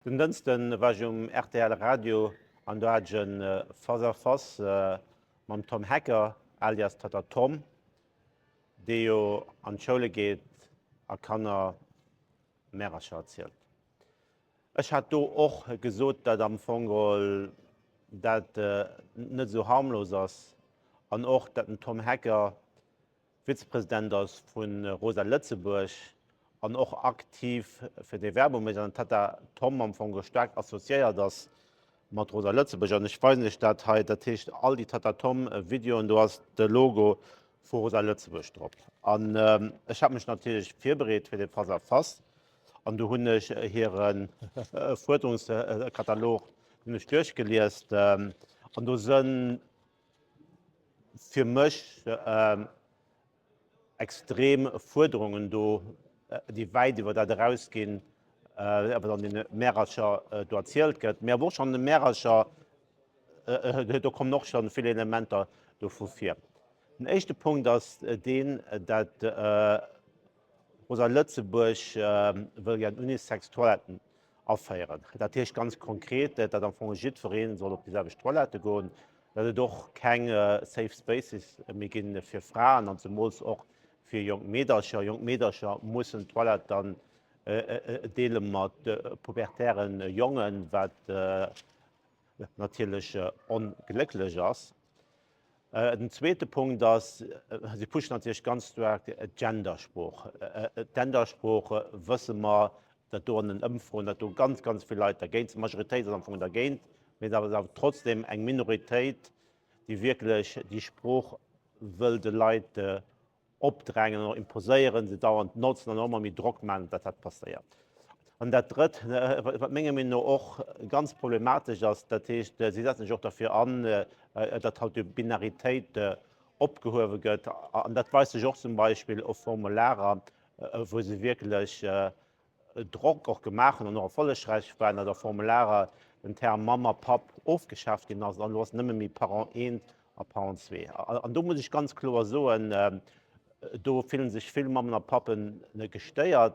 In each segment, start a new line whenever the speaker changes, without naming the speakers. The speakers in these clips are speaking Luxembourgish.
Den Dënschden war ech um rtl Radio an do hat ech e Face à Face mam Tom Hecker alias Tatta Tom, dee jo an d'Schoule geet a Kanner Märercher erzielt. Ech hat do och gesot, datt am Fong geholl dat net esou harmlos ass an och datt den Tom Hecker Vizepresident ass vu Rosa Lëtzebuerg an och aktiv fir déi Werbung mécht an d'Tatta Tom am Fong staark associéiert ass mat Rosa Lëtzebuerg. An ech weisen iech dat hei, dat heescht all déi Tatta Tom Videoen, do ass de Logo vu Rosa Lëtzebuerg drop. An ech hat mech natierlech virbereet fir dee Face à Face an do hunn ech hire Fuerderungskatalog hunn ech duerchgeliest an do sënn fir mech extrem Fuerderungen do, déi wäit iwwer dat erausginn, wat an deene Märercher do erzielt gëtt. Mä awer och schonn an de Märercher, do kommen och scho vill Elementer dovu vir. Den éischte Punkt ass deen, dat Rosa Lëtzebuerg wëll gär Unisex-Toiletten aféieren. Dat heescht ganz konkret, datt am Fong jiddweree soll op déi selwecht Toilette goen, datt et och keng Safe Spaces méi gi fir Fraen an zemools och fir jonk Meedercher. Jonk Meedercher mussen d'Toilette dann deele mat pubertäre Jongen, wat natierlech onglécklech ass. Den zweete Punkt ass, si pushen natierlech ganz staark d'Gendersprooch. D'Gendersprooch wësse mer, datt do an den Ëmfroen, datt do ganz, ganz vill Leit dergéint sinn. D'Majoritéit ass am Fong dergéint, mee et ass awer trotzdem eng Minoritéit, déi wierklech déi Sprooch wëll de Leit opdrängen an och imposéieren, se dauernd notzen an och ëmmer méi Drock maachen, datt dat passéiert. An dat Drëtt, wat menger Meenung no och ganz problematesch ass, dat heescht, si setzen sech och derfir an, datt haut déi Binaritéit opgehuewe gëtt. An dat weist sech och zum Beispill op Formularer, wou se wierklech Drock och gemaach hunn an och erfollegräich waren, datt a Formularer den Term Mamm a Papp ofgeschaaft ginn ass an elo ass nëmme méi Parent eent a Parent zwee. An do muss ech ganz kloer soen, do fillen sech vill Mammen a Pappen gestéiert.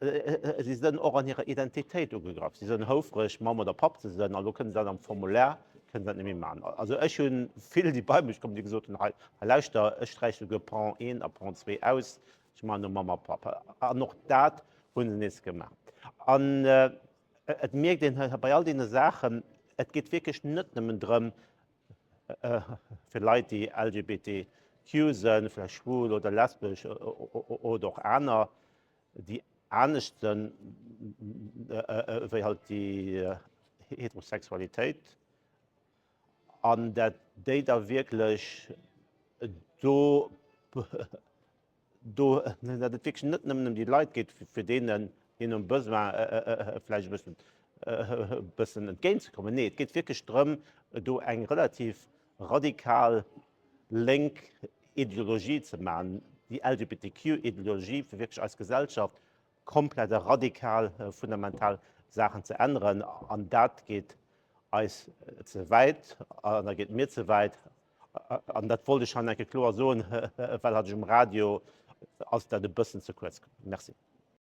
Si sënn och an hirer Identitéit ugegraff. Si sënn houfreg, Mamm oder Papp ze sënn an elo kënne se dat am Formulaire kënne se dat net méi maachen. Also ech hu vill, déi bei mech kommen, déi gesot hunn, hei lauschter, ech sträiche souguer Parent eent a Parent zwee aus, Ech maachen no Mamm a Papp. An och dat hu se nees gemaach. An et mierkt een bei all deene Saachen, et geet wierklech net nëmmen drëm, fir Leit, déi LGBTQ sënn, vläicht schwul oder lesbesch oder och aner, déi anescht sënn wéi halt déi Heterosexualitéit, an dat déi da wierklech do, do, dat et wierklech net nëmmen ëm déi Leit geet, fir deenen hirem Besoin vläicht e bëssen, e bëssen entgéintzekommen. Nee, et geet wierklech drëm, do eng relativ radikal lénk Ideologie ze maachen, déi LGBTQ-Ideologie, fir wierklech eis Gesellschaft komplett a radikal fundamental Saachen ze änneren. An dat geet eis ze wäit an da geet mir ze wäit. An dat wollt ech hei nach eng Kéier kloer soen, well hat ech um Radio, ass dat e bëssen ze kuerz komm. Merci.